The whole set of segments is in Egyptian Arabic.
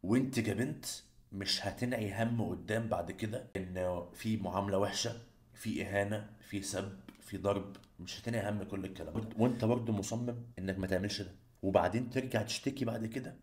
وانت كبنت مش هتنعي هم قدام بعد كده ان في معاملة وحشة، في اهانه، في سب، في ضرب، مش هتنعي هم كل الكلام ده. وانت برضه مصمم انك ما تعملش ده، وبعدين ترجع تشتكي بعد كده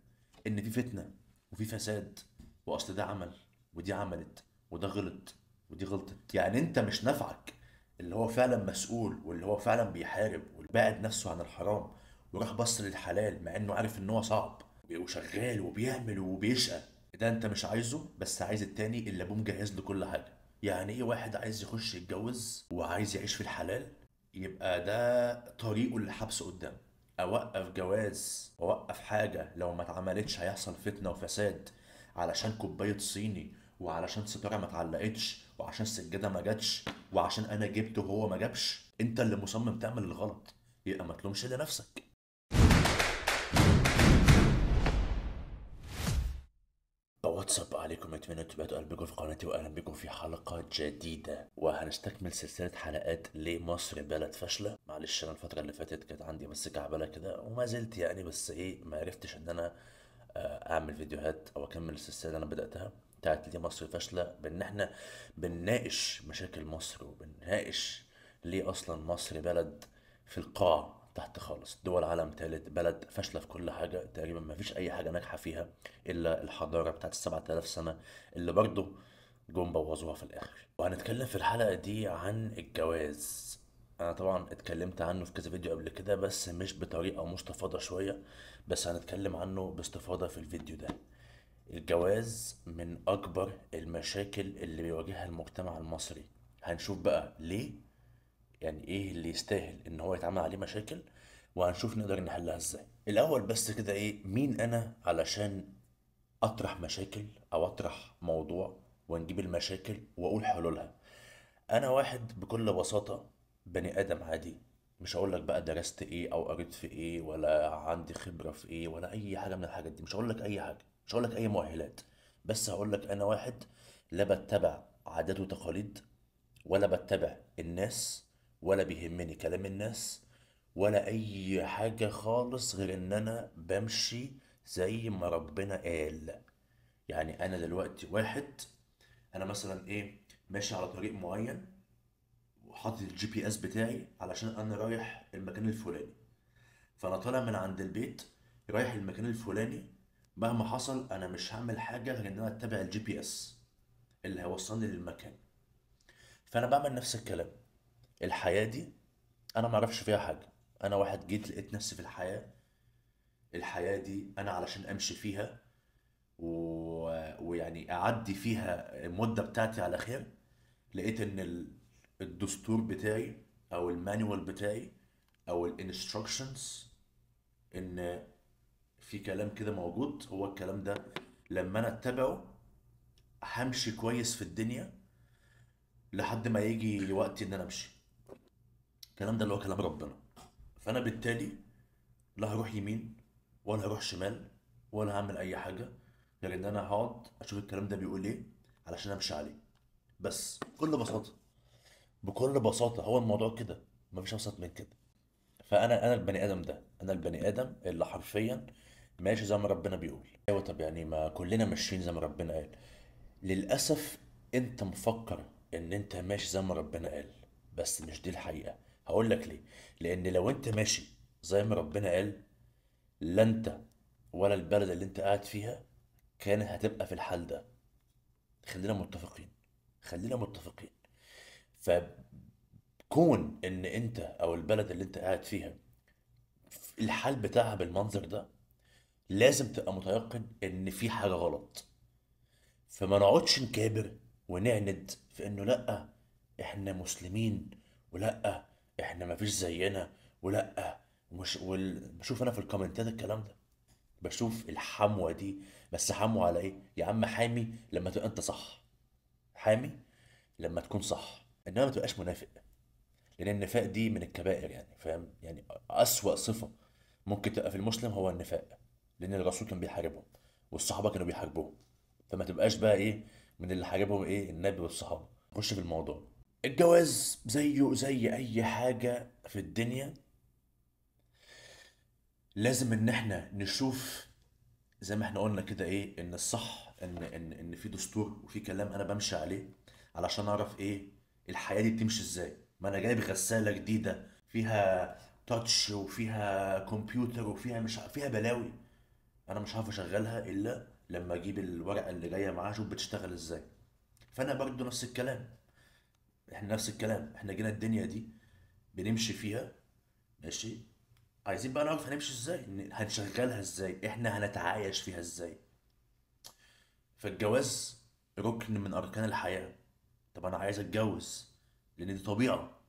ان في فتنة وفي فساد، واصل ده عمل ودي عملت وده غلط ودي غلطت. يعني انت مش نافعك اللي هو فعلا مسؤول واللي هو فعلا بيحارب وبعد نفسه عن الحرام وراح بص للحلال مع انه عارف ان هو صعب وشغال وبيعمل وبيشقى، ده انت مش عايزه، بس عايز التاني اللي ابوه مجهز له كل حاجة. يعني ايه واحد عايز يخش يتجوز وعايز يعيش في الحلال يبقى ده طريقه اللي حبسه قدامه؟ اوقف جواز واوقف حاجة لو ما اتعملتش هيحصل فتنة وفساد علشان كوباية صيني، وعلشان ستارة ما اتعلقتش، وعشان السجادة ما جاتش، وعشان انا جبت وهو ما جابش. انت اللي مصمم تعمل الغلط، يبقى ما تلومش الا نفسك. واتساب عليكم، اتمنى تبقوا قلبكم في قناتي، واهلا بكم في حلقة جديدة. وهنستكمل سلسلة حلقات ليه مصر بلد فاشلة. معلش انا الفترة اللي فاتت كانت عندي بس كعبله كده وما زلت يعني، بس ايه، ما عرفتش ان انا اعمل فيديوهات او اكمل السلسلة اللي انا بداتها بتاعت ليه مصر فاشلة، بان احنا بنناقش مشاكل مصر وبنناقش ليه اصلا مصر بلد في القاع تحت خالص، دول عالم تالت، بلد فاشلة في كل حاجة تقريبا، ما فيش أي حاجة ناجحة فيها إلا الحضارة بتاعت 7000 سنة اللي برضه جم بوظوها في الآخر. وهنتكلم في الحلقة دي عن الجواز. أنا طبعا اتكلمت عنه في كذا فيديو قبل كده بس مش بطريقة مستفاضة شوية، بس هنتكلم عنه باستفاضة في الفيديو ده. الجواز من أكبر المشاكل اللي بيواجهها المجتمع المصري. هنشوف بقى ليه، يعني ايه اللي يستاهل ان هو يتعمل عليه مشاكل، وهنشوف نقدر نحلها ازاي. الاول بس كده، ايه مين انا علشان اطرح مشاكل او اطرح موضوع ونجيب المشاكل واقول حلولها؟ انا واحد بكل بساطة بني ادم عادي، مش هقول لك بقى درست ايه او قريت في ايه ولا عندي خبرة في ايه ولا اي حاجة من الحاجات دي، مش هقول لك اي حاجة، مش هقول لك اي مؤهلات، بس هقول لك انا واحد لا بتبع عادات وتقاليد ولا بتبع الناس ولا بيهمني كلام الناس ولا اي حاجة خالص، غير ان انا بمشي زي ما ربنا قال. يعني انا دلوقتي واحد، انا مثلا ايه، ماشي على طريق معين وحاطط ال GPS بتاعي علشان انا رايح المكان الفلاني، فانا طالع من عند البيت رايح المكان الفلاني، مهما حصل انا مش هعمل حاجة غير ان انا اتبع ال GPS اللي هيوصلني للمكان. فانا بعمل نفس الكلام. الحياة دي أنا معرفش فيها حاجة، أنا واحد جيت لقيت نفسي في الحياة، الحياة دي أنا علشان أمشي فيها ويعني أعدي فيها المدة بتاعتي على خير، لقيت إن الدستور بتاعي أو ال manual بتاعي أو ال instructions إن في كلام كده موجود، هو الكلام ده لما أنا أتبعه همشي كويس في الدنيا لحد ما يجي وقتي إن أنا أمشي. الكلام ده اللي هو كلام ربنا. فانا بالتالي لا هروح يمين ولا هروح شمال ولا هعمل اي حاجة غير ان انا هقعد اشوف الكلام ده بيقول ايه علشان امشي عليه، بس. بكل بساطة، بكل بساطة هو الموضوع كده، مفيش ابسط من كده. فانا البني ادم ده، انا البني ادم اللي حرفيا ماشي زي ما ربنا بيقول. ايوه طب يعني ما كلنا ماشيين زي ما ربنا قال. للاسف انت مفكر ان انت ماشي زي ما ربنا قال، بس مش دي الحقيقة. هقول لك ليه. لان لو انت ماشي زي ما ربنا قال، لا انت ولا البلد اللي انت قاعد فيها كانت هتبقى في الحال ده. خلينا متفقين، خلينا متفقين. فكون ان انت او البلد اللي انت قاعد فيها الحال بتاعها بالمنظر ده، لازم تبقى متيقن ان في حاجة غلط. فما نقعدش نكابر ونعند في انه لا احنا مسلمين، ولا احنا مفيش زينا، ولا مش بشوف انا في الكومنتات الكلام ده، بشوف الحموة دي. بس حموة على ايه يا عم؟ حامي لما تبقى انت صح، حامي لما تكون صح، انما ما تبقاش منافق، لان النفاق دي من الكبائر، يعني فاهم؟ يعني اسوأ صفة ممكن تبقى في المسلم هو النفاق، لان الرسول كان بيحاربهم والصحابة كانوا بيحاربوهم، فما تبقاش بقى ايه من اللي حاربهم ايه النبي والصحابة. خش في الموضوع. الجواز زيه زي اي حاجة في الدنيا، لازم ان احنا نشوف زي ما احنا قلنا كده ايه، ان الصح ان ان ان في دستور وفي كلام انا بمشي عليه علشان اعرف ايه الحياة دي بتمشي ازاي. ما انا جايب غسالة جديدة فيها تاتش وفيها كمبيوتر وفيها مش فيها بلاوي، انا مش عارف اشغلها الا لما اجيب الورقة اللي جاية معاها اشوف بتشتغل ازاي. فانا برضو نفس الكلام، احنا نفس الكلام، احنا جينا الدنيا دي بنمشي فيها ماشي، عايزين بقى نعرف هنمشي ازاي، هنشغلها ازاي، احنا هنتعايش فيها ازاي. فالجواز ركن من اركان الحياة. طب انا عايز اتجوز لان دي طبيعة،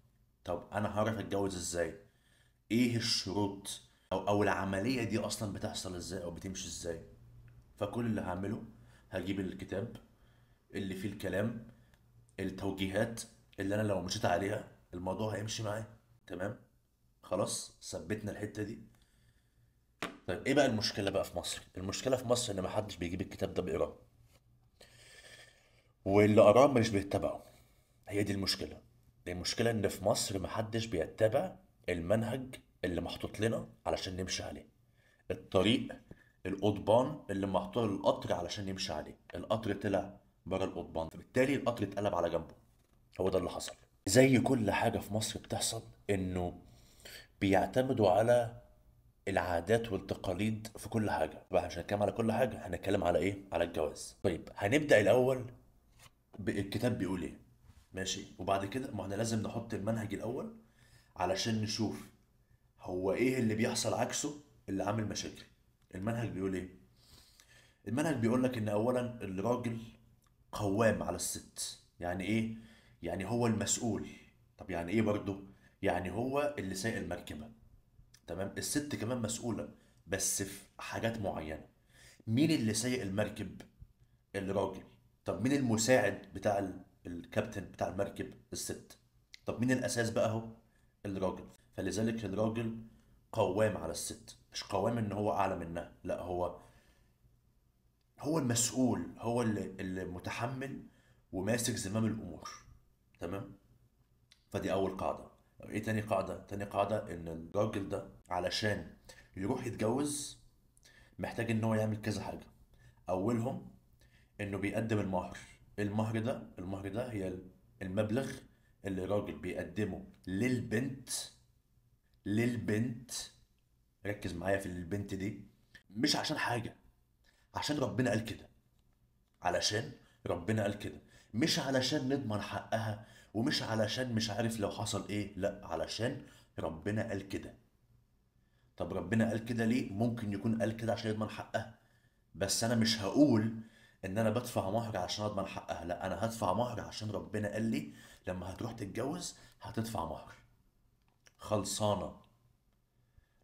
طب انا هعرف اتجوز ازاي؟ ايه الشروط او العملية دي اصلا بتحصل ازاي او بتمشي ازاي؟ فكل اللي هعمله هجيب الكتاب اللي فيه الكلام، التوجيهات اللي انا لو مشيت عليها الموضوع هيمشي معايا. تمام، خلاص ثبتنا الحتة دي. طيب ايه بقى المشكلة بقى في مصر؟ المشكلة في مصر ان محدش بيجيب الكتاب ده بيقراه، واللي قراه مش بيتبعه. هي دي المشكلة. المشكلة ان في مصر محدش بيتبع المنهج اللي محطوط لنا علشان نمشي عليه، الطريق، القضبان اللي محطوط للقطر علشان يمشي عليه. القطر طلع بره القضبان، فبالتالي القطر اتقلب على جنبه. هو ده اللي حصل. زي كل حاجة في مصر بتحصل، انه بيعتمدوا على العادات والتقاليد في كل حاجة. بقى مش هنتكلم على كل حاجة، هنتكلم على ايه؟ على الجواز. طيب هنبدأ الأول بالكتاب بيقول ايه، ماشي، وبعد كده ما احنا لازم نحط المنهج الأول علشان نشوف هو ايه اللي بيحصل عكسه اللي عامل مشاكل. المنهج بيقول ايه؟ المنهج بيقول لك ان اولا الراجل قوام على الست. يعني ايه؟ يعني هو المسؤول. طب يعني ايه برضه؟ يعني هو اللي سايق المركبة. تمام، الست كمان مسؤولة بس في حاجات معينة. مين اللي سايق المركب؟ الراجل. طب مين المساعد بتاع الكابتن بتاع المركب؟ الست. طب مين الأساس بقى؟ هو الراجل. فلذلك الراجل قوام على الست، مش قوام ان هو اعلى منها، لا، هو المسؤول، هو اللي متحمل وماسك زمام الامور. تمام، فدي اول قاعدة. ايه تاني قاعدة؟ تاني قاعدة ان الراجل ده علشان يروح يتجوز محتاج ان هو يعمل كذا حاجة. اولهم انه بيقدم المهر. المهر ده، المهر ده هي المبلغ اللي الراجل بيقدمه للبنت. للبنت، ركز معايا في البنت دي، مش عشان حاجة، عشان ربنا قال كده، علشان ربنا قال كده، مش علشان نضمن حقها، ومش علشان مش عارف لو حصل ايه، لا، علشان ربنا قال كده. طب ربنا قال كده ليه؟ ممكن يكون قال كده عشان يضمن حقها، بس انا مش هقول ان انا بدفع مهر عشان اضمن حقها، لا، انا هدفع مهر عشان ربنا قال لي لما هتروح تتجوز هتدفع مهر. خلصانة.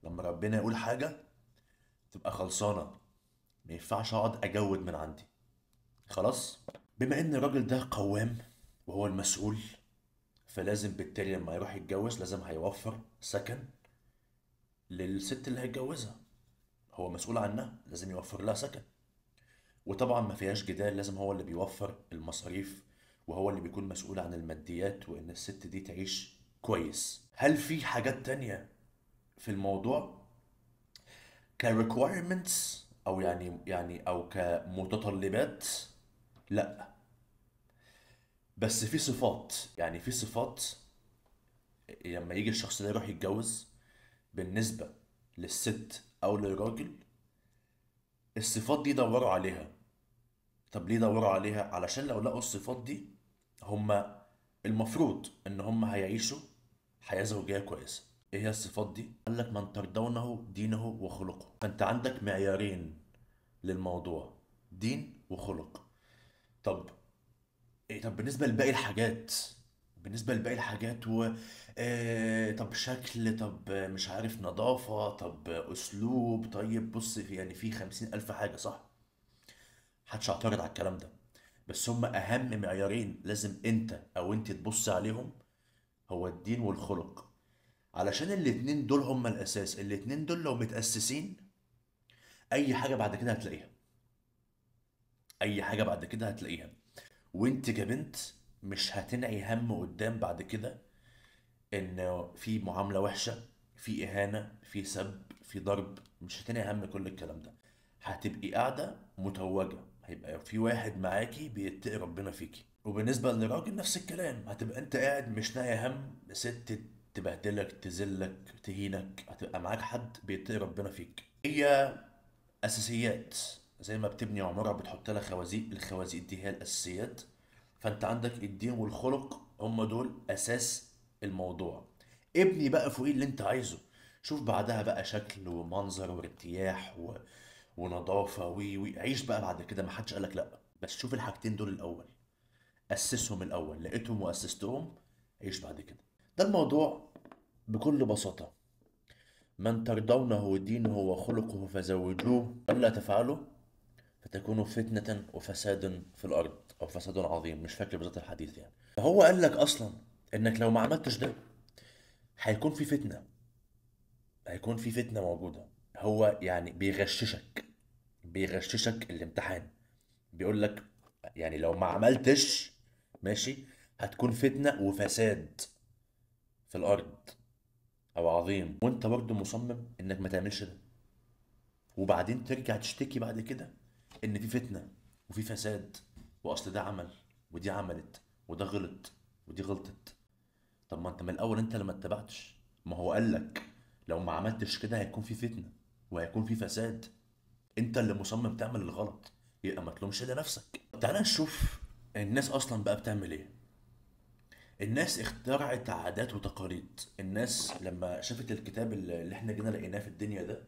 لما ربنا يقول حاجة تبقى خلصانة، ما ينفعش اقعد اجود من عندي. خلاص، بما ان الراجل ده قوام وهو المسؤول، فلازم بالتالي لما يروح يتجوز لازم هيوفر سكن للست اللي هيتجوزها، هو مسؤول عنها، لازم يوفر لها سكن. وطبعا ما فيهاش جدال، لازم هو اللي بيوفر المصاريف وهو اللي بيكون مسؤول عن الماديات وان الست دي تعيش كويس. هل في حاجات تانية في الموضوع ك requirements او يعني او كمتطلبات؟ لا، بس في صفات. يعني في صفات لما يجي الشخص ده يروح يتجوز بالنسبة للست او للراجل، الصفات دي دوروا عليها. طب ليه دوروا عليها؟ علشان لو لقوا الصفات دي هما المفروض ان هما هيعيشوا حياة زوجية كويسة. ايه هي الصفات دي؟ قال لك من ترضونه دينه وخلقه. فانت عندك معيارين للموضوع، دين وخلق. طب إيه؟ طب بالنسبة لباقي الحاجات، بالنسبة لباقي الحاجات و طب شكل، طب مش عارف نظافة، طب أسلوب، طيب بص، يعني في 50,000 حاجة، صح؟ محدش اعترض على الكلام ده، بس هم أهم معيارين لازم أنت أو أنت تبص عليهم هو الدين والخلق، علشان الاتنين دول هم الأساس. الاتنين دول لو متأسسين أي حاجة بعد كده هتلاقيها، أي حاجة بعد كده هتلاقيها. وانت كبنت مش هتنعي هم قدام بعد كده ان في معاملة وحشة، في اهانة، في سب، في ضرب، مش هتنعي هم كل الكلام ده. هتبقي قاعدة متوجة، هيبقى في واحد معاكي بيتقي ربنا فيكي. وبالنسبة للراجل نفس الكلام، هتبقى انت قاعد مش ناقي هم ست تبهدلك تذلك تهينك، هتبقى معاك حد بيتقي ربنا فيك. هي اساسيات، زي ما بتبني عمارة بتحط لها خوازيق، الخوازيق دي هي الاساسيات. فانت عندك الدين والخلق، هم دول اساس الموضوع. ابني بقى فوقيه اللي انت عايزه، شوف بعدها بقى شكل ومنظر وارتياح ونظافة وي عيش بقى بعد كده، ما حدش قالك لا، بس شوف الحاجتين دول الاول، اسسهم الاول، لقيتهم واسستهم عيش بعد كده. ده الموضوع بكل بساطة. من ترضونه دينه وخلقه فزوجوه، الا تفعلوا فتكونوا فتنة وفساد في الأرض، أو فساد عظيم، مش فاكر بالظبط الحديث يعني. فهو قال لك أصلا إنك لو ما عملتش ده هيكون في فتنة، هيكون في فتنة موجودة. هو يعني بيغششك، بيغششك الامتحان، بيقول لك يعني لو ما عملتش ماشي هتكون فتنة وفساد في الأرض أو عظيم، وأنت برضه مصمم إنك ما تعملش ده، وبعدين ترجع تشتكي بعد كده إن في فتنة وفي فساد، وأصل ده عمل ودي عملت وده غلط ودي غلطت. طب ما أنت من الأول أنت اللي ما اتبعتش، ما هو قال لك لو ما عملتش كده هيكون في فتنة وهيكون في فساد، أنت اللي مصمم تعمل الغلط، يبقى ما تلومش إلا نفسك. تعال نشوف الناس أصلا بقى بتعمل إيه. الناس اخترعت عادات وتقاليد. الناس لما شافت الكتاب اللي احنا جينا لقيناه في الدنيا ده،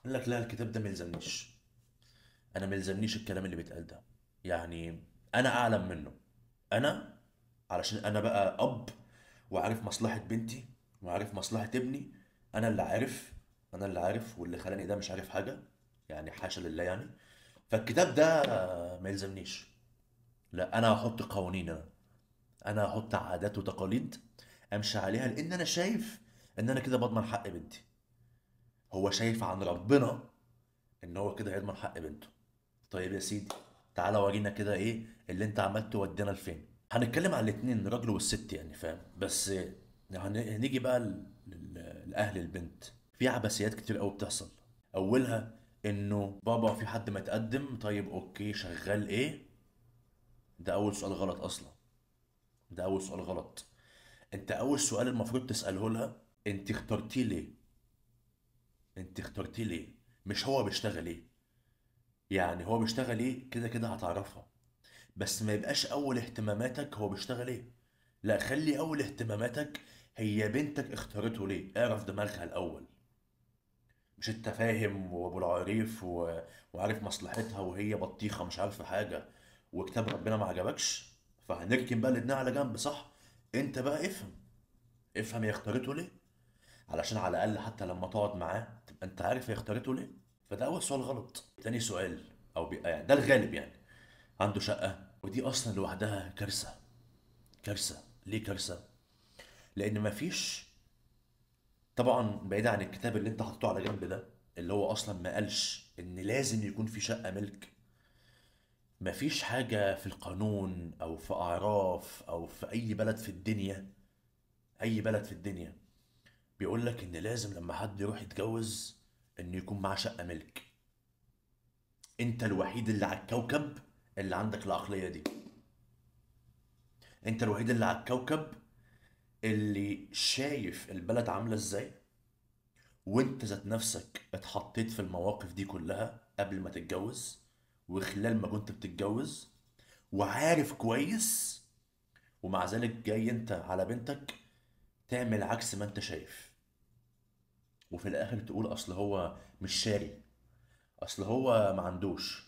قال لك لا الكتاب ده ملزمنيش، انا ملزمنيش الكلام اللي بيتقال ده، يعني انا اعلم منه، انا علشان انا بقى اب وعارف مصلحة بنتي وعارف مصلحة ابني، انا اللي عارف، انا اللي عارف، واللي خلاني ده مش عارف حاجة يعني، حاشا لله يعني. فالكتاب ده ما يلزمنيش، لا انا هحط قوانين، انا هحط عادات وتقاليد امشي عليها، لان انا شايف ان انا كده بضمن حق بنتي. هو شايف عن ربنا ان هو كده هيضمن حق بنته. طيب يا سيدي تعالى ورينا كده ايه اللي انت عملته ودينا لفين. هنتكلم على الاتنين الراجل والست يعني فاهم، بس هنيجي بقى لاهل البنت. في عبثيات كتير قوي بتحصل. اولها انه بابا في حد ما تقدم، طيب okay شغال ايه؟ ده اول سؤال غلط اصلا، ده اول سؤال غلط. انت اول سؤال المفروض تساله لها انت اخترتيه ليه؟ انت اخترتيه ليه؟ مش هو بيشتغل ايه، يعني هو بيشتغل ايه كده كده هتعرفها، بس ما يبقاش اول اهتماماتك هو بيشتغل ايه. لا خلي اول اهتماماتك هي بنتك اختارته ليه، اعرف دماغها الاول. مش انت فاهم وابو العريف وعارف مصلحتها وهي بطيخه مش عارفه حاجة وكتاب ربنا ما عجبكش، فهنركن بقى الاتنين على جنب، صح؟ انت بقى افهم، افهم هي اختارته ليه، علشان على الاقل حتى لما تقعد معاه تبقى انت عارف هي اختارته ليه. فده اول سؤال غلط. تاني سؤال او يعني ده الغالب يعني، عنده شقه، ودي اصلا لوحدها كارثة. كارثة ليه كارثة؟ لان مفيش، طبعا بعيد عن الكتاب اللي انت حاطه على جنب ده اللي هو اصلا ما قالش ان لازم يكون في شقه ملك، مفيش حاجة في القانون او في اعراف او في اي بلد في الدنيا، اي بلد في الدنيا بيقول لك ان لازم لما حد يروح يتجوز انه يكون معاه شقه ملك. انت الوحيد اللي على الكوكب اللي عندك العقلية دي، انت الوحيد اللي على الكوكب اللي شايف البلد عامله ازاي، وانت ذات نفسك اتحطيت في المواقف دي كلها قبل ما تتجوز وخلال ما كنت بتتجوز، وعارف كويس، ومع ذلك جاي انت على بنتك تعمل عكس ما انت شايف، وفي الاخر تقول اصل هو مش شاري، اصل هو ما عندوش.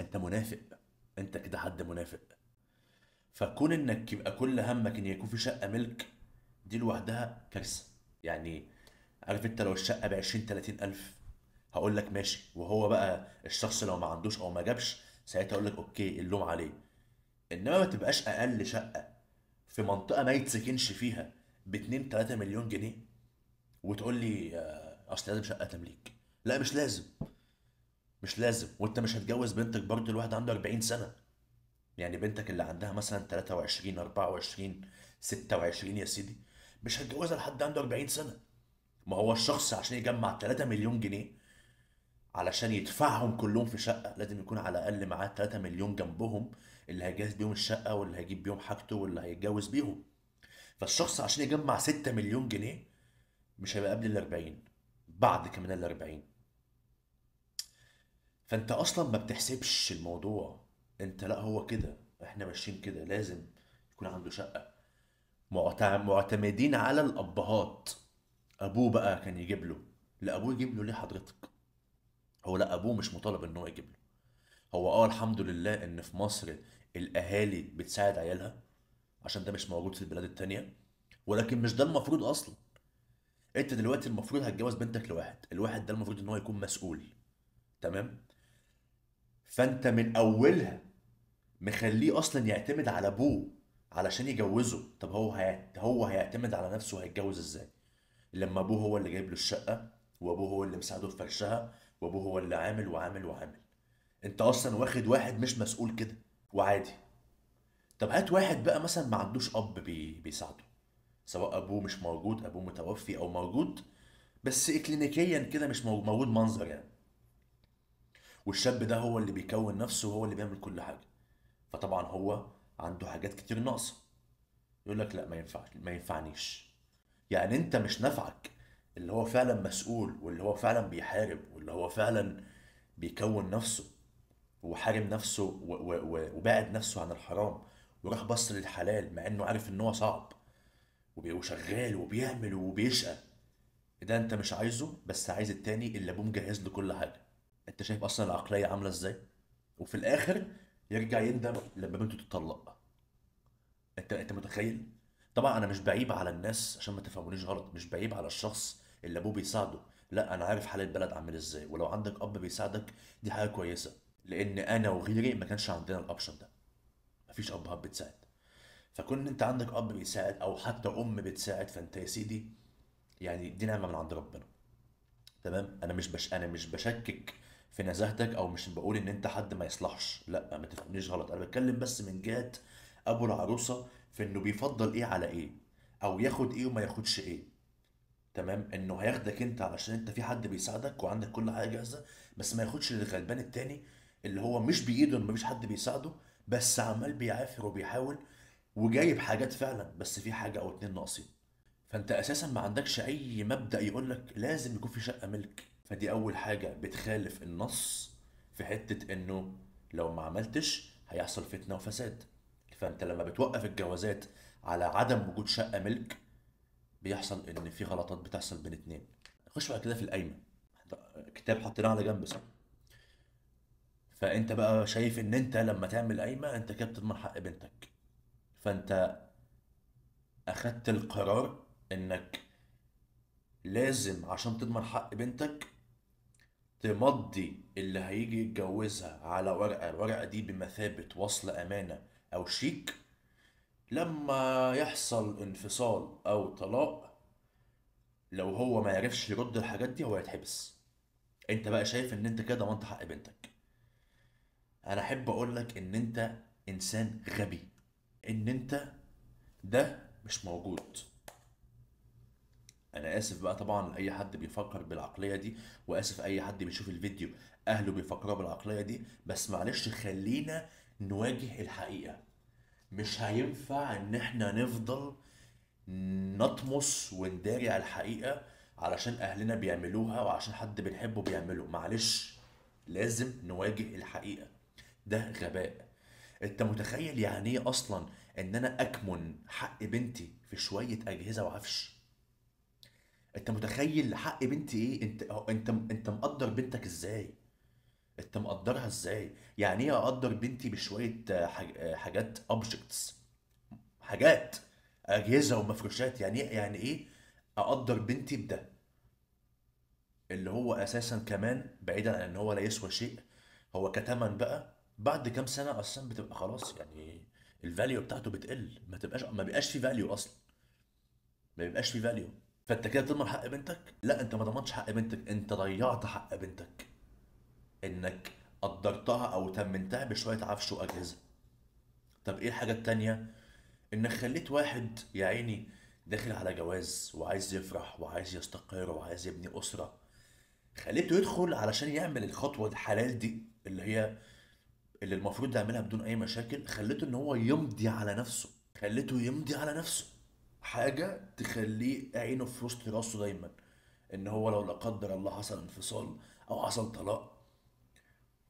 انت منافق، انت كده حد منافق. فكون انك يبقى كل همك ان يكون في شقه ملك دي لوحدها كارثة. يعني عارف انت لو الشقة ب 20-30 الف هقول لك ماشي، وهو بقى الشخص لو ما عندوش او ما جابش ساعتها اقول لك okay اللوم عليه، انما ما تبقاش اقل شقه في منطقة ما يتسكنش فيها ب 2-3 مليون جنيه وتقول لي اصل لازم شقه تمليك. لا مش لازم، مش لازم. وانت مش هتجوز بنتك برضه الواحد عنده 40 سنة، يعني بنتك اللي عندها مثلا 23 24 26 يا سيدي مش هتجوزها لحد عنده 40 سنة. ما هو الشخص عشان يجمع 3 مليون جنيه علشان يدفعهم كلهم في شقة لازم يكون على الأقل معاه 3 مليون جنبهم، اللي هيجهز بيهم الشقة واللي هيجيب بيهم حاجته واللي هيتجوز بيهم. فالشخص عشان يجمع 6 مليون جنيه مش هيبقى قبل ال 40، بعد كمان ال 40. فانت اصلا ما بتحسبش الموضوع، انت لا هو كده، احنا ماشيين كده، لازم يكون عنده شقة. معتمدين على الابهات. ابوه بقى كان يجيب له، لا ابوه يجيب له ليه حضرتك؟ هو لا ابوه مش مطالب ان هو يجيب له. هو الحمد لله ان في مصر الاهالي بتساعد عيالها، عشان ده مش موجود في البلاد التانية، ولكن مش ده المفروض اصلا. انت دلوقتي المفروض هتجوز بنتك لواحد، الواحد ده المفروض ان هو يكون مسؤول، تمام؟ فانت من اولها مخليه اصلا يعتمد على ابوه علشان يجوزه. طب هو هيعتمد على نفسه وهيتجوز ازاي لما ابوه هو اللي جايب له الشقة، وابوه هو اللي مساعدة في فرشها، وابوه هو اللي عامل وعامل وعامل؟ انت اصلا واخد واحد مش مسؤول كده وعادي. طب هات واحد بقى مثلا ما عندوش اب بيساعده، سواء ابوه مش موجود، ابوه متوفي او موجود بس اكلينيكيا كده مش موجود منظر يعني، والشاب ده هو اللي بيكون نفسه وهو اللي بيعمل كل حاجة، فطبعا هو عنده حاجات كتير ناقصه. يقول لك لا ما ينفعش، ما ينفعنيش. يعني انت مش نافعك اللي هو فعلا مسؤول، واللي هو فعلا بيحارب، واللي هو فعلا بيكون نفسه وحارم نفسه وبعد نفسه عن الحرام وراح بص للحلال مع انه عارف ان هو صعب، وشغال وبيعمل وبيشقى. ده انت مش عايزه، بس عايز التاني اللي ابوه مجهز له كل حاجة. انت شايف اصلا العقلية عامله ازاي؟ وفي الاخر يرجع يندم لما بنته تتطلق. انت متخيل؟ طبعا انا مش بعيب على الناس عشان ما تفهمونيش غلط، مش بعيب على الشخص اللي ابوه بيساعده، لا انا عارف حال البلد عامل ازاي، ولو عندك اب بيساعدك دي حاجة كويسة، لان انا وغيري ما كانش عندنا ال option ده، مفيش ابهات بتساعد. فكون انت عندك اب بيساعد او حتى ام بتساعد، فانت يا سيدي يعني دي نعمه من عند ربنا، تمام؟ انا مش بشكك في نزاهتك، او مش بقول ان انت حد ما يصلحش، لا ما تفهمنيش غلط، انا بتكلم بس من جهة ابو العروسة في انه بيفضل ايه على ايه، او ياخد ايه وما ياخدش ايه، تمام؟ انه هياخدك انت علشان انت في حد بيساعدك وعندك كل حاجة جاهزة، بس ما ياخدش الغلبان التاني اللي هو مش بايده ان مفيش حد بيساعده، بس عمال بيعافر وبيحاول وجايب حاجات فعلا، بس في حاجة او اتنين ناقصين. فانت اساسا ما عندكش اي مبدأ يقولك لازم يكون في شقة ملك. فدي اول حاجة بتخالف النص في حتة انه لو ما عملتش هيحصل فتنة وفساد. فانت لما بتوقف الجوازات على عدم وجود شقة ملك بيحصل ان في غلطات بتحصل بين اتنين. نخش بعد كده في القايمة، كتاب حطيناه على جنب صح؟ فانت بقى شايف ان انت لما تعمل قايمة انت كده بتضمن حق بنتك، فانت اخدت القرار انك لازم عشان تضمن حق بنتك تمضي اللي هيجي يتجوزها على ورقة، الورقة دي بمثابة وصل أمانة أو شيك، لما يحصل انفصال أو طلاق لو هو ما يعرفش يرد الحاجات دي هو هيتحبس. انت بقى شايف ان انت كده ضمنت حق بنتك. انا احب اقول لك ان انت انسان غبي، ان انت ده مش موجود. انا اسف بقى طبعا لاي حد بيفكر بالعقليه دي، واسف اي حد بيشوف الفيديو اهله بيفكروا بالعقليه دي، بس معلش خلينا نواجه الحقيقة. مش هينفع ان احنا نفضل نطمس ونداري على الحقيقة علشان اهلنا بيعملوها وعشان حد بنحبه بيعمله. معلش لازم نواجه الحقيقة. ده غباء. انت متخيل يعني ايه اصلا ان انا اكمن حق بنتي في شوية اجهزة وعفش؟ انت متخيل حق بنتي ايه؟ انت مقدر بنتك ازاي؟ انت مقدرها ازاي؟ يعني ايه اقدر بنتي بشوية حاجات objects، حاجات اجهزة ومفروشات؟ يعني ايه اقدر بنتي بده؟ اللي هو اساسا كمان بعيدا عن ان هو لا يسوى شيء، هو كتمن بقى بعد كام سنة اصلا بتبقى خلاص، يعني ال value بتاعته بتقل، ما بيبقاش في value اصلا، ما بيبقاش في value. فانت كده تضمن حق بنتك؟ لا، انت ما ضمنتش حق بنتك، انت ضيعت حق بنتك، انك قدرتها او تمنتها بشوية عفش واجهزة. طب ايه الحاجة التانية؟ انك خليت واحد يا عيني داخل على جواز وعايز يفرح وعايز يستقر وعايز يبني اسره، خليته يدخل علشان يعمل الخطوة الحلال دي اللي هي اللي المفروض يعملها بدون اي مشاكل. خليته ان هو يمضي على نفسه، خليته يمضي على نفسه حاجة تخليه عينه في وسط راسه دايما، ان هو لو لا قدر الله حصل انفصال او حصل طلاق،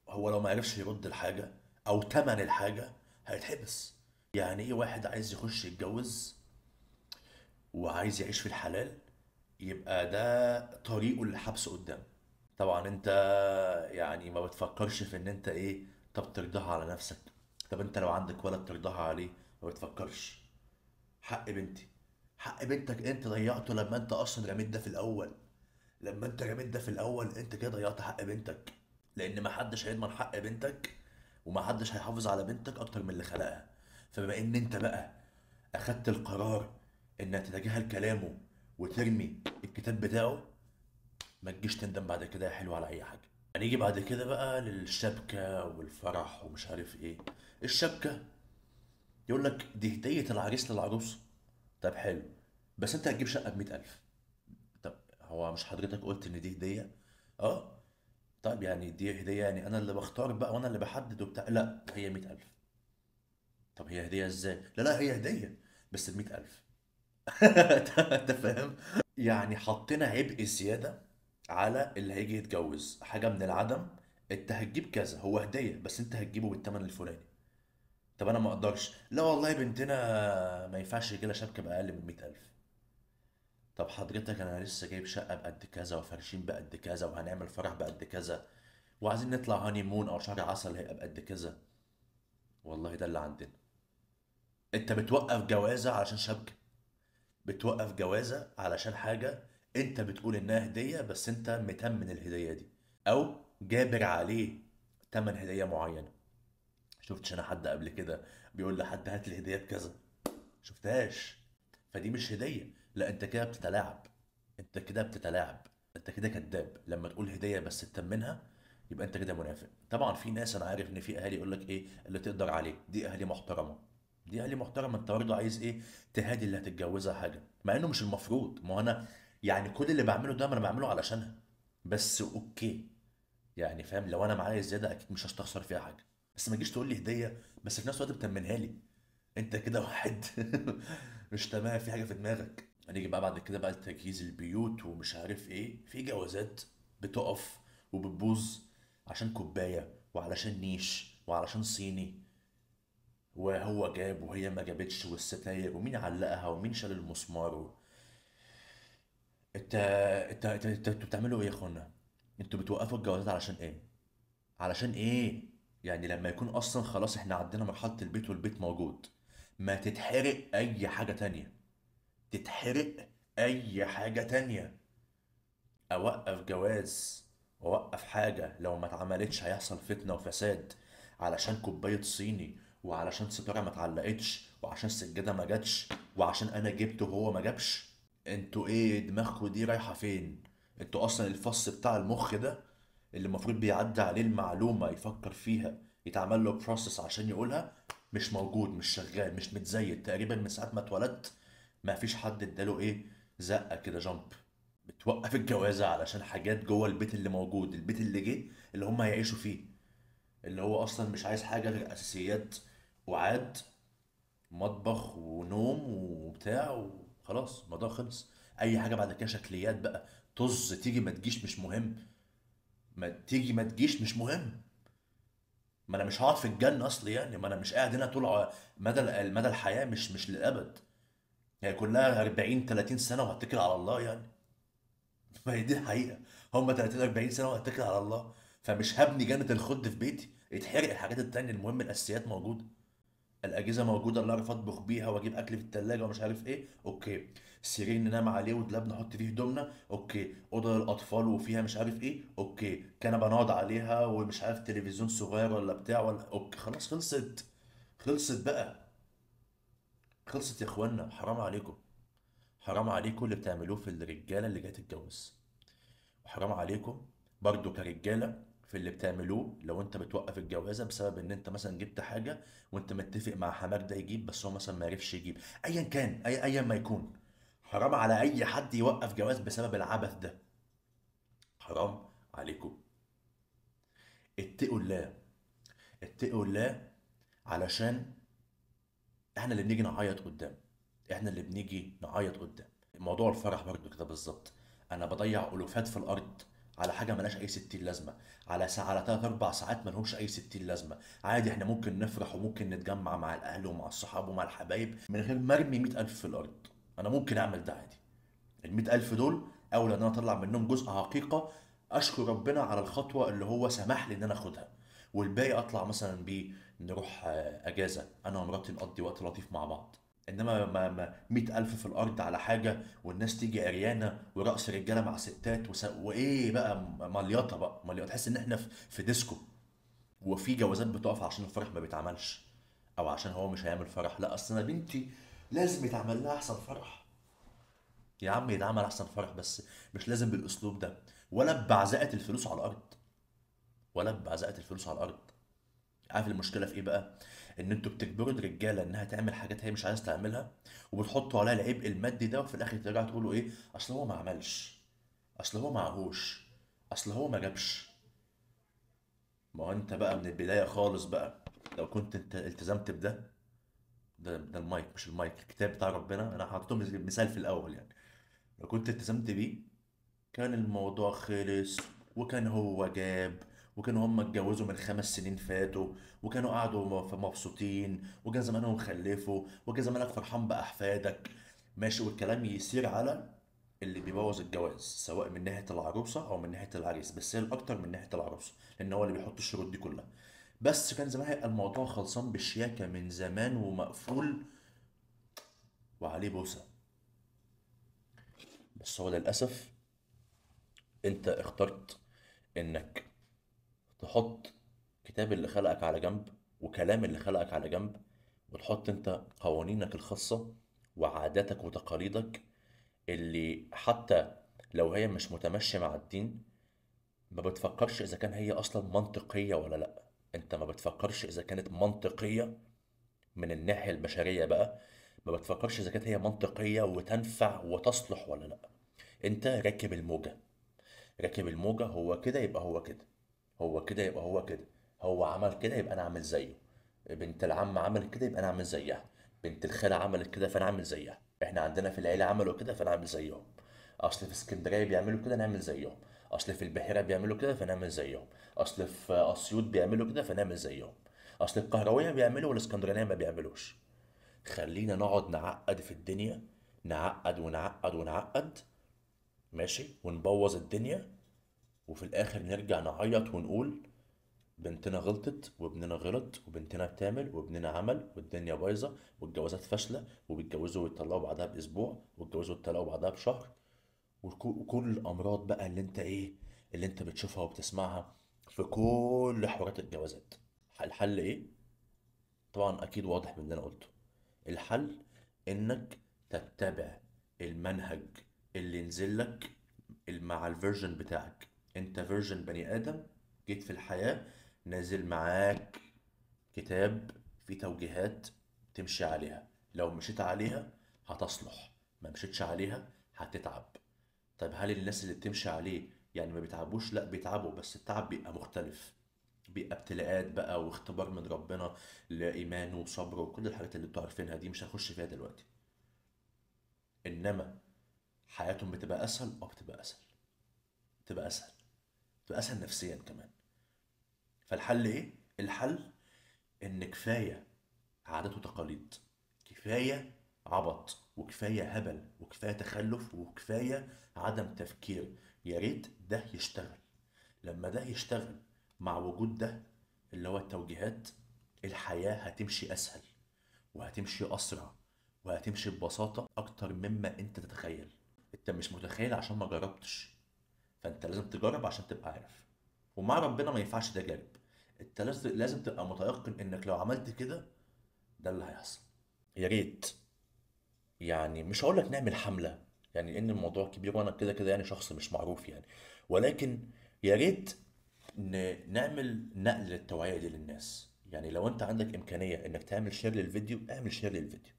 هو لو ما عرفش يرد الحاجة او تمن الحاجة هيتحبس. يعني ايه واحد عايز يخش يتجوز وعايز يعيش في الحلال يبقى ده طريقه اللي حبسه قدامه؟ طبعا انت يعني ما بتفكرش في ان انت ايه، طب ترضاها على نفسك، طب انت لو عندك ولد ترضاها عليه، ما بتفكرش. حق بنتي، حق بنتك انت ضيعته لما انت اصلا رميت ده في الاول. لما انت رميت ده في الاول انت كده ضيعت حق بنتك، لان ما حدش هيضمن حق بنتك وما حدش هيحافظ على بنتك اكتر من اللي خلقها. فبما ان انت بقى اخدت القرار انك تتجاهل كلامه وترمي الكتاب بتاعه، ما تجيش تندم بعد كده يا حلو على اي حاجة. هنيجي بعد كده بقى للشبكه والفرح ومش عارف ايه. الشبكة يقول لك دي هديه العريس للعروس. طب حلو، بس انت هتجيب شقه ب100,000. طب هو مش حضرتك قلت ان دي هديه؟ طيب يعني دي هديه، يعني انا اللي بختار بقى وانا اللي بحدد وبتاع. لا هي 100,000. طب هي هديه ازاي؟ لا لا هي هديه بس ب100,000. انت فاهم؟ يعني حطينا عبء زيادة على اللي هيجي يتجوز، حاجة من العدم. انت هتجيب كذا، هو هديه بس انت هتجيبه بالثمن الفلاني. طب انا ما اقدرش، لا والله بنتنا ما ينفعش يجي لها شبكة باقل من 100,000. طب حضرتك انا لسه جايب شقه بقد كذا، وفرشين بقد كذا، وهنعمل فرح بقد كذا، وعايزين نطلع honeymoon او شهر عسل هيبقى بقد كذا. والله ده اللي عندنا. انت بتوقف جوازه علشان شبكة، بتوقف جوازه علشان حاجة انت بتقول انها هديه، بس انت متمن الهدية دي او جابر عليه تمن هديه معينة. شفتش انا حد قبل كده بيقول لحد هات لي هديه بكذا؟ شفتهاش. فدي مش هديه، لا انت كده بتتلاعب، انت كده بتتلاعب، انت كده كذاب. لما تقول هديه بس تتمنها يبقى انت كده منافق. طبعا في ناس، انا عارف ان في اهالي يقول لك ايه اللي تقدر عليه، دي اهالي محترمه، دي اهالي محترمه. انت برضه عايز ايه؟ تهادي اللي هتتجوزها حاجة، مع انه مش المفروض. ما انا يعني كل اللي بعمله ده ما انا بعمله علشانها، بس okay يعني فاهم، لو انا معايا زيادة اكيد مش هستخسر فيها حاجة، بس ما تجيش تقول لي هديه بس في نفس الوقت بتمنها لي. انت كده واحد مش تمام، في حاجة في دماغك. هنيجي بقى بعد كده بقى لتجهيز البيوت ومش عارف ايه. في جوازات بتقف وبتبوظ عشان كوباية وعلشان نيش وعلشان صيني، وهو جاب وهي ما جابتش، والستاير ومين علقها ومين شال المسمار و... انت انت انت انتوا بتعملوا ايه يا اخوانا؟ انتوا بتوقفوا الجوازات علشان ايه؟ علشان ايه؟ يعني لما يكون اصلا خلاص احنا عندنا مرحلة البيت والبيت موجود، ما تتحرق اي حاجة تانية، تتحرق اي حاجة تانية. اوقف جواز واوقف حاجة لو ما اتعملتش هيحصل فتنة وفساد علشان كوباية صيني، وعلشان ستارة ما اتعلقتش، وعشان السجادة ما جاتش، وعشان انا جبت وهو ما جابش. انتوا ايه دماغكوا دي رايحة فين؟ انتوا اصلا الفص بتاع المخ ده اللي المفروض بيعدي عليه المعلومة يفكر فيها يتعمل له process عشان يقولها، مش موجود، مش شغال، مش متزيد تقريبا من ساعة ما اتولدت. ما فيش حد اداله ايه زقة كده jump. بتوقف الجوازة علشان حاجات جوه البيت اللي موجود، البيت اللي جه اللي هم هيعيشوا فيه، اللي هو اصلا مش عايز حاجة غير اساسيات وعاد مطبخ ونوم وبتاع وخلاص، الموضوع خلص. اي حاجة بعد كده شكليات بقى، طز، تيجي ما تجيش مش مهم، ما تيجي ما تجيش مش مهم، ما انا مش هقعد في الجنة اصلي يعني، ما انا مش قاعد هنا طول مدى الحياة، مش للابد، هي كلها 40 30 سنة وهتكل على الله يعني. ما هي دي الحقيقة، هم 30 40 سنة وهتكل على الله، فمش هبني جنة الخلد في بيتي، اتحرق الحاجات التانية، المهم الاساسيات موجودة، الاجهزة موجودة اللي اعرف اطبخ بيها واجيب اكل في التلاجة ومش عارف ايه، okay، سرير ننام عليه ودولاب نحط فيه هدومنا، okay، اوضة للاطفال وفيها مش عارف ايه، okay، كنبة نقعد عليها ومش عارف تلفزيون صغير ولا بتاع ولا okay، خلاص خلصت، خلصت بقى، خلصت يا اخوانا. حرام عليكم، حرام عليكم اللي بتعملوه في الرجالة اللي جاية تتجوز، وحرام عليكم برضو كرجاله في اللي بتعملوه لو انت بتوقف الجوازه بسبب ان انت مثلا جبت حاجة وانت متفق مع حماك ده يجيب بس هو مثلا ما عرفش يجيب، ايا كان، ايا ما يكون، حرام على اي حد يوقف جواز بسبب العبث ده، حرام عليكم. اتقوا الله، اتقوا الله، علشان احنا اللي بنيجي نعيط قدام، احنا اللي بنيجي نعيط قدام. موضوع الفرح برضو كده بالظبط، انا بضيع الوفات في الارض على حاجة ملهاش اي 60 لازمه، على ساعة، على 3 4 ساعات ملهمش اي 60 لازمه. عادي احنا ممكن نفرح وممكن نتجمع مع الاهل ومع الصحاب ومع الحبايب من غير ما ارمي 100,000 في الارض. انا ممكن اعمل ده عادي. ال 100,000 دول اولى ان انا اطلع منهم جزء حقيقة، اشكر ربنا على الخطوة اللي هو سمح لي ان انا اخدها، والباقي اطلع مثلا بيه نروح اجازه انا ومراتي نقضي وقت لطيف مع بعض. انما ما 100,000 في الارض على حاجة والناس تيجي عريانه ورقص رجاله مع ستات وايه بقى، مليطه بقى، مليطه، تحس ان احنا في ديسكو. وفي جوازات بتقف عشان الفرح ما بيتعملش، او عشان هو مش هيعمل فرح، لا اصل انا بنتي لازم يتعمل لها احسن فرح. يا عم يتعمل احسن فرح، بس مش لازم بالاسلوب ده، ولا ببعزقه الفلوس على الارض، ولا ببعزقه الفلوس على الارض. عارف المشكلة في ايه بقى؟ ان انتوا بتجبروا الرجالة انها تعمل حاجات هي مش عايزه تعملها، وبتحطوا عليها العبء المادي ده، وفي الاخر ترجعوا تقولوا ايه؟ اصل هو ما عملش، اصل هو معهوش، اصل هو ما جابش. ما هو انت بقى من البداية خالص بقى لو كنت انت التزمت بده، ده المايك مش المايك، الكتاب بتاع ربنا انا حاططه مثال في الاول يعني، لو كنت التزمت بيه كان الموضوع خلص، وكان هو جاب، وكانوا هم اتجوزوا من 5 سنين فاتوا، وكانوا قعدوا مبسوطين، وكان زمانهم خلفوا، وكان زمانك فرحان بأحفادك، ماشي. والكلام يسير على اللي بيبوظ الجواز، سواء من ناحية العروسة أو من ناحية العريس، بس هي الأكتر من ناحية العروسة، لأن هو اللي بيحط الشروط دي كلها. بس كان زمان هيبقى الموضوع خلصان بالشياكة من زمان ومقفول وعليه بوسة. بس هو للأسف أنت اخترت إنك تحط كتاب اللي خلقك على جنب، وكلام اللي خلقك على جنب، وتحط انت قوانينك الخاصة وعاداتك وتقاليدك اللي حتى لو هي مش متمشية مع الدين ما بتفكرش إذا كان هي أصلا منطقية ولا لأ. انت ما بتفكرش إذا كانت منطقية من الناحية البشرية بقى، ما بتفكرش إذا كانت هي منطقية وتنفع وتصلح ولا لأ. انت راكب الموجة، راكب الموجة، هو كده يبقى هو كده، هو كده يبقى هو كده، هو عمل كده يبقى أنا أعمل زيه، بنت العم عملت كده يبقى أنا أعمل زيها، بنت الخالة عملت كده فأنا أعمل زيها، إحنا عندنا في العيلة عملوا كده فأنا أعمل زيهم، أصل في اسكندرية بيعملوا كده نعمل زيهم، أصل في البحيرة بيعملوا كده فنعمل زيهم، أصل في أسيوط بيعملوا كده فنعمل زيهم، أصل القهروية بيعملوا والاسكندرانية ما بيعملوش. خلينا نقعد نعقد في الدنيا، نعقد ونعقد ونعقد، ماشي، ونبوظ الدنيا، وفي الآخر نرجع نعيط ونقول بنتنا غلطت وابننا غلط وبنتنا بتعمل وابننا عمل والدنيا بايظة والجوازات فاشلة وبيتجوزوا ويتطلقوا بعدها بأسبوع ويتجوزوا ويتطلقوا بعدها بشهر، وكل الأمراض بقى اللي انت ايه، اللي انت بتشوفها وبتسمعها في كل حوارات الجوازات. الحل ايه؟ طبعا اكيد واضح من اللي انا قلته. الحل انك تتبع المنهج اللي نزل لك مع ال version بتاعك. انت version بني ادم جيت في الحياة، نازل معاك كتاب فيه توجيهات تمشي عليها، لو مشيت عليها هتصلح، ما مشيتش عليها هتتعب. طيب هل الناس اللي بتمشي عليه يعني ما بيتعبوش؟ لا بيتعبوا، بس التعب بيبقى مختلف، بيبقى ابتلاءات بقى واختبار من ربنا لإيمانه وصبره وكل الحاجات اللي انتوا عارفينها دي، مش هخش فيها دلوقتي. إنما حياتهم بتبقى أسهل، أو بتبقى أسهل، بتبقى أسهل، بتبقى أسهل نفسيا كمان. فالحل إيه؟ الحل إن كفاية عادات وتقاليد، كفاية عبط، وكفاية هبل، وكفاية تخلف، وكفاية عدم تفكير. يا ريت ده يشتغل. لما ده يشتغل مع وجود ده اللي هو التوجيهات، الحياة هتمشي أسهل وهتمشي أسرع وهتمشي ببساطة أكتر مما أنت تتخيل. أنت مش متخيل عشان ما جربتش، فأنت لازم تجرب عشان تبقى عارف. ومع ربنا ما ينفعش تجارب، أنت لازم تبقى متيقن إنك لو عملت كده ده اللي هيحصل. يا ريت مش هقولك نعمل حملة، لأن الموضوع كبير وأنا كده كده شخص مش معروف ولكن يا ريت نعمل نقل للتوعية دي للناس. لو أنت عندك إمكانية إنك تعمل share للفيديو، اعمل share للفيديو.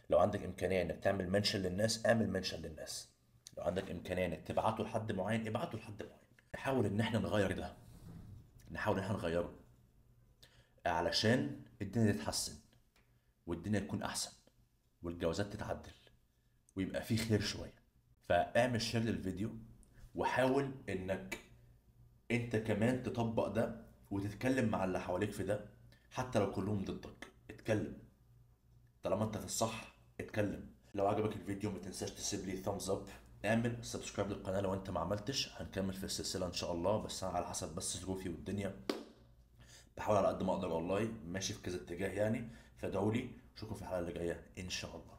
لو عندك إمكانية إنك تعمل mention للناس، اعمل mention للناس. لو عندك إمكانية إنك تبعته لحد معين، ابعته لحد معين. نحاول ان احنا نغير ده، نحاول ان احنا نغيره علشان الدنيا تتحسن والدنيا تكون احسن والجوازات تتعدل ويبقى في خير شوية. فاعمل share للفيديو، وحاول انك انت كمان تطبق ده وتتكلم مع اللي حواليك في ده، حتى لو كلهم ضدك. اتكلم طالما انت في الصح، اتكلم. لو عجبك الفيديو ما تنساش تسيب لي thumbs up، اعمل subscribe للقناة لو انت ما عملتش. هنكمل في السلسلة ان شاء الله، بس انا على حسب بس ظروفي والدنيا بحاول على قد ما اقدر والله، ماشي في كذا اتجاه يعني. فادعوا لي، اشوفكم في الحلقة اللي جاية ان شاء الله.